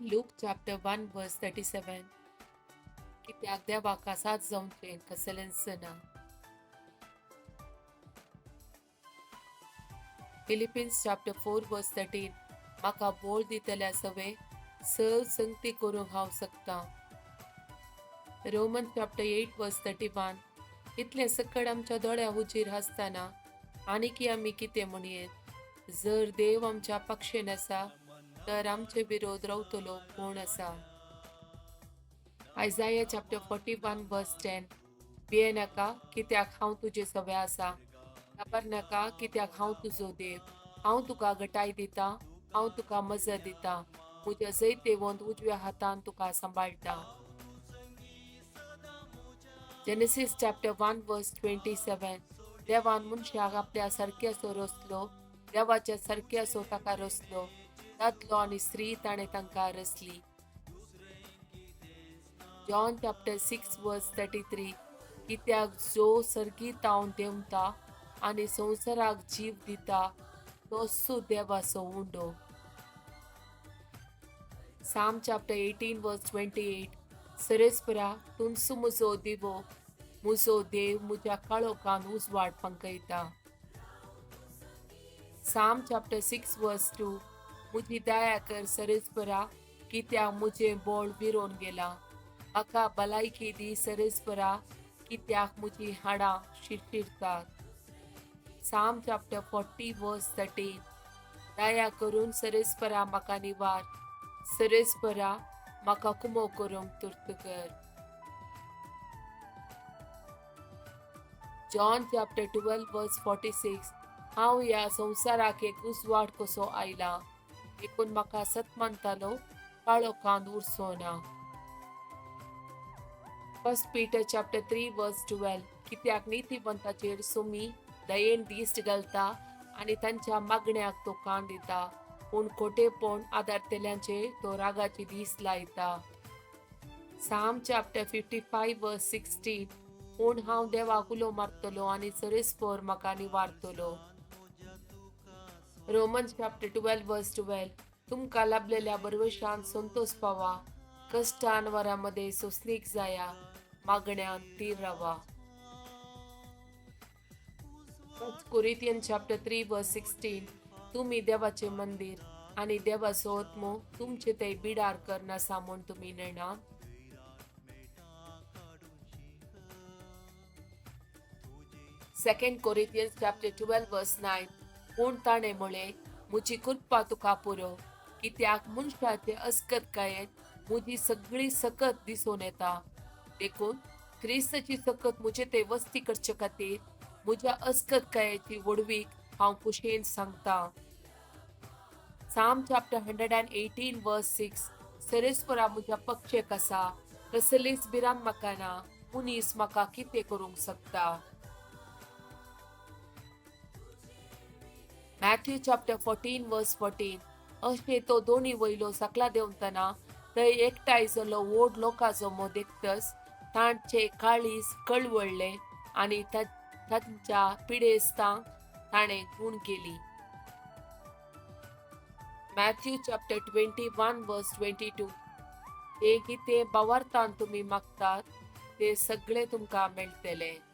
Luke chapter 1 verse 37. कित्याक देवाक कासाद जावचें कसलेंच ना. Philippians chapter 4 verse 13. म्हाका बोळ दितल्या सवे स संगती करूंक हांव शकता. Roman chapter 8 verse 31. इतलें सकड आमच्या दोळ्या हुजीर आसतना आनीकी आमी कितें म्हणयेत? जर देव आमच्या पक्षेन आसा तर आमचे विरोध रावतलो कोण आसा? Isaiah chapter 41 verse 10. भिये नाका कित्याक हांव तुजे सवे आसा. घाबर नाका कित्याक हांव तुजो देव. हांव तुका घटाय दिता, हांव तुका मजत दिता, म्हज्या जैतेवंत उजव्या हातान तुका सांबाळटा. Genesis chapter 1 verse 27. देवान मनशाक आपल्या सारक्याचो रचलो, देवाच्या सारक्याचो ताका रचलो, दादलो आनी स्त्री ताणें तांकां रचली. John chapter 6 verse 33. कित्याक जो सर्गी तावन देंवता आनी संवसाराक जीव दिता तोच देवाचो उंडो. Psalm chapter 18 verse 28. सरेस्परा तुमचो म्हजो दिवो, म्हजो देव म्हज्या काळोखान उजवाड पंकयता. Psalm chapter 6 verse 2. म्हजी दया कर सरेस्परा, कित्याक म्हजें बोळ विरोन गेलां. म्हाका भलायकी दी सरेस्परा, कित्याक म्हजी हाडां शिरशिरतात. Psalm chapter 40 verse 13. दया करून सरेस्परा म्हाका निवार, सरेस्परा म्हाका कुमो करूंक तुर्त कर. John chapter 12 verse 46. हांव ह्या संवसाराक एक उजवाड कसो आयला, देखून म्हाका सत मानतालो काळोखांत उरचो ना. 1 Peter chapter 3 verse 12. कित्याक नीतिवंताचेर सुमी दयेन दिश्ट घालता आनी तांच्या मागण्याक तो कान दिता, पूण खोटेपण आदारतल्यांचेर तो रागाची दीस लायता. Psalm chapter 55 verse 16. पूण हांव देवाक उलो मारतलो आनी सरेस्पर म्हाका निवारतलो. Roman chapter 12 verse 12. तुमकां लाभलेल्या बरवशान संतोष पावा, कश्टान वरां सोंसणीक जाया, मागण्यान तीर रावा. 1 Corinthians chapter 3 verse 16. तुमी देवाचे मंदिर आनी देवाचो आत्मो तुमचे ते बिडार करनासा म्हूण तुमी नेणा. 2 Corinthians chapter 12 verse 9. पूण ताणें म्हळें, म्हजी कृपा तुका पुरो, कित्याक मनशाचे अस्कतकायेन म्हजी सगळी सकत दिसून येता. देखून क्रिस्ताची सकत म्हजे ते वस्ती करचे खातीर म्हज्या अस्कतकायेची व्हडवीक हांव खुशयेन सांगता. Psalm chapter 118 verse 6. सरेस्परा म्हज्या पक्षेक आसा, कसलीच भिरांत म्हाका ना, मनीस म्हाका कितें करूंक शकता? Matthew chapter 14 verse 14. अशें तो दोणी वयलो सकला देंवतना थंय एकठांय जाल्लो व्हड लोकांचो मो देखतच तांचे काळीज कळवळ्ळें आनी तांच्या पिडेस्तांक ताणें गूण केली. Matthew chapter 21 verse 22. हें कितें भावार्थान तुमी मागतात तें सगळें तुमकां मेळटलें.